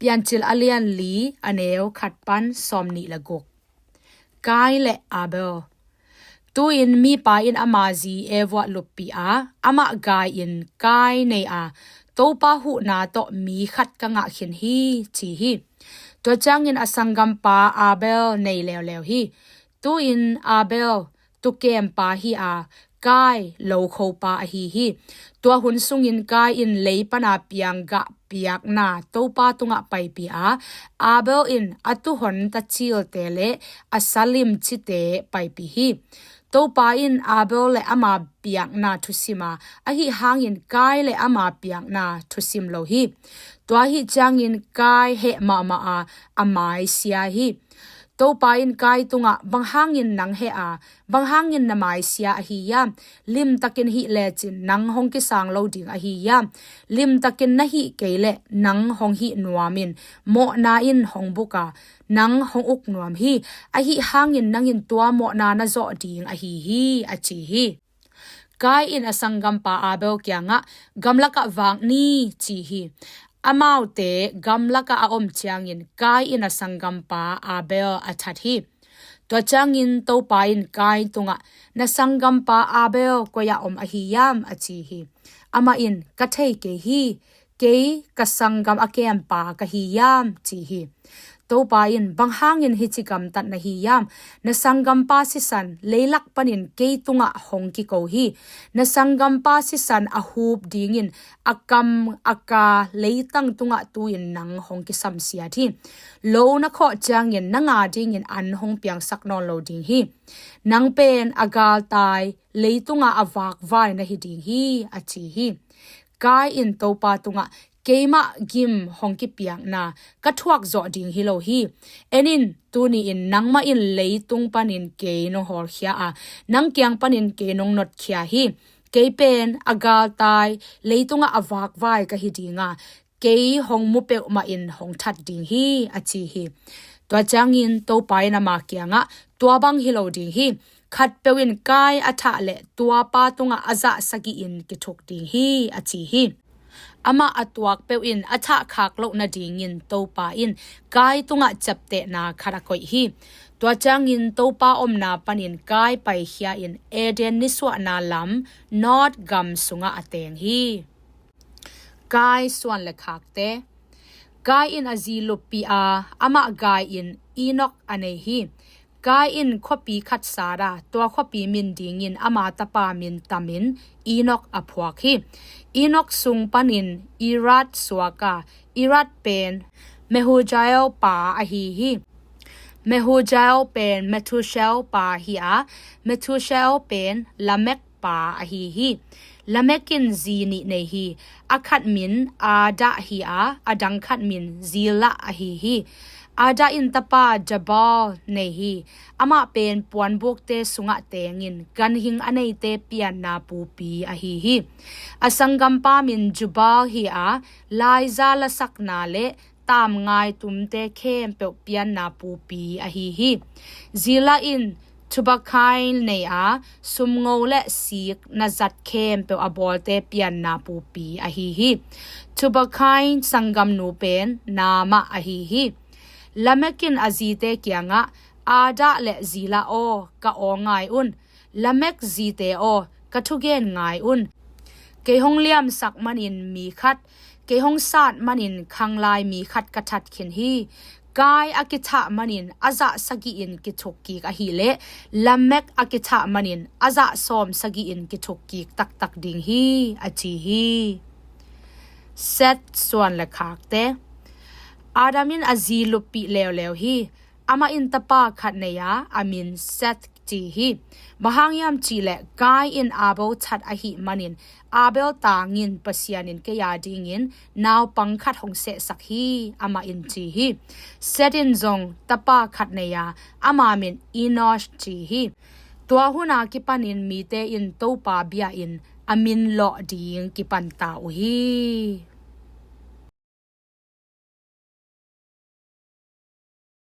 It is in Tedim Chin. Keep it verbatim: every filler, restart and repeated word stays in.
Piancil a lian li, a neu khat pan sawm nih le guk. Kain le Abel. Tu-in mipa in ama zi Eva luppih a, amah gai-in Kain nei a, Topa huhna tawh mi khat ka ngah khin hi, ci hi. Tua ciangin a sanggampa Abel nei leuleu hi. Tu-in Abel tukempa hi a, Kain lokhopa ahi hi. Tua hun sungin Kain in lei pana piang gah piakna Topa tungah paipih a, Abel in a tuhon tacilte le a salim cite paipih hi. Topa in Abel le ama piakna thusim a, ahi hangin Kain le ama piakna thusim lo hi. Tua ahi ciangin Kain heh mahmah a, a mai sia hi. Topa in Kain tungah, "Bang hangin nang heh a, bang hangin na mai sia ahi hiam? Limtakin hih lecin nang hong kisang lo ding ahi hiam? Limtakin na hih kei leh nang hong hih nuamin mawhna in hong buk a, nang hong uk nuam hi. Ahi hangin nangin tua mawhna na zawh ding ahi hi," a ci hi. Kain in a sanggampa Abel kiangah, "Gamlakah vak ni," ci hi. Amaute gamlakah a om ciangin Kain in a sanggampa Abel a that hi. Tua ciangin Topa in Kain tungah, "Na sanggampa Abel koi-ah om ahi hiam?" a ci hi. Amah in, "Ka thei kei hi. Kei ka sanggam a kempa ka hi hiam?" ci hi. Topa in, "Bang hangin hih ci gamtat na hi hiam? Na sanggampa sisan leilak panin kei tungah hong kiko hi. Na sanggampa sisan a hup dingin a kam a ka leitang tungah tu-in nang hong kisamsiat hi. Lo na khawh ciangin nang a dingin an hong piangsak nawn lo ding hi. Nang pen a galtai leitungah a vakvai na hi ding hi," a ci hi. Kain in Topa tungah, "Keimah gim hong kipiakna ka thuak zawh ding hi lo hi. En in, tuni-in nangmah in leitung panin kei nong hawlkhia a, nang kiang panin kei nong notkhia hi. Kei pen a galtai leitungah a vakvai ka hi ding a, kei hong mu peuhmah in hong that ding hi," a ci hi. Tua ciangin Topa in ama kiangah, "Tua bang hi lo ding hi. Khatpeuh in Kain a thah leh tuapa tungah a zah sagih in kithuk ding hi," a ci hi. Amah a tuak peuh in a thah khak loh nadingin Topa in Kain tungah ciaptehna khat a koih hi. Tua ciangin Topa omna panin Kain paikhia in Eden nisuahna lam Nod gam sungah a teng hi. Kain suan le khakte. Kain in a zi luppih a, amah gai-in Enok a nei hi. Kain in khuapi khat sat a, tua khuapi min dingin ama tapa min tamin Enok a phuak hi. Enok sung panin Irad suak a, Irad pen Mehujael pa ahi hi. Mehujael pen Methusael pa hi a, Methusael pen Lamek pa ahi hi. Lamek in zi nih nei hi. A khat min Adah hi a, a dang khat min Zillah ahi hi. Adah in tapa Jabal nei hi. Amah pen puanbukte sungah tengin ganhing a neite pianna pupi ahi hi. A sanggampa min Jubal hi a, laiza lasakna le tamngai tumte khempeuh pianna pupi ahi hi. Zillah in Tubal-kain nei a, sumngo le sik na zat khempeuh a bawlte pianna pupi ahi hi. Tubal-kain sanggamnu pen Naamah ahi hi. Lamek in a zite kiangah, "Adah le Zillah aw, ka aw ngai un. Lamek zite aw, ka thugen ngai un. Kei hong liamsak manin mi khat, kei hong sat manin khanglai mi khat ka that khin hi. Kain a kithah manin a zah sagih in kithuk kik ahih leh, Lamek a kithah manin a zah sawm sagih in kithuk kik taktak ding hi," a ci hi. Seth suan le khakte. Adam in a zi luppih leuleu hi. Amah in tapa khat nei a, a min Seth ci hi. Bang hang hiam cih leh Kain in Abel that ahih manin, Abel tangin Pasian in kei a dingin naupang khat hong sehsak hi, amah in ci hi. Seth in zong tapa khat nei a, ama min Enosh ci hi. Tua hun a kipanin mite in Topa bia-in a min lawh ding kipan ta uh hi.